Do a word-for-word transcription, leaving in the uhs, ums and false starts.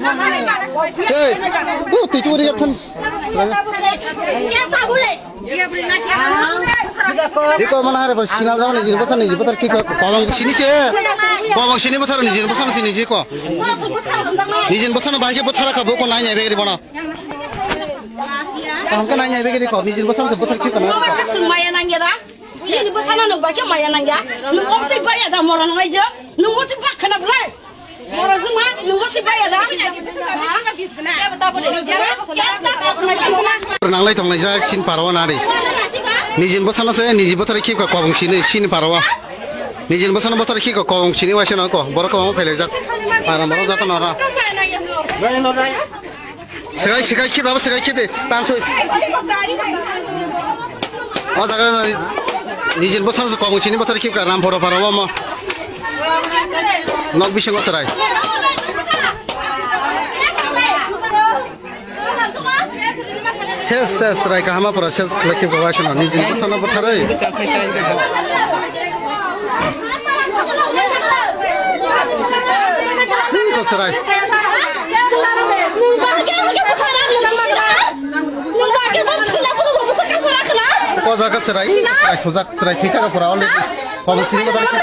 Hey, uh, tui tui ri than. Riko mana hari bos sina jama nijin bosan nijin bosan ki ko kolong sini se. Kolong sini bosan nijin bosan sini ji ko. Nijin bosan bahai ke bothara ka bo ko nai nai begri bono. Kaham ke nai nai begri ko nijin bosan se bothara ki ko na. Sung maya nang ya da. Ini bosan nang ba ke maya nang ya. Nung om tik ba ya da mora nang ai jo. Nung mo tik ba khana blai. Nanglai tonglai ja sin paro na ri. Nijin bosana se niji bothari khip ka kobong sini sin paro. Nijin bosana bothari khip ka kobong sini waisa na ko. Borok kobong phelai jak. Para moro jata nora. Sekai sekai khip abo sekai khip de. Tan sui. O jaga nijin bosana se kobong sini bothari khip ka ram poro paro mo. Nok bisingo serai. Ses, ses, serai kahama pura ses khlai khe bwsano nijin bwsano bwtharwi. Ko serai. Ko jaga serai, serai thujak, serai thika pura already. Kobong sini bwthar.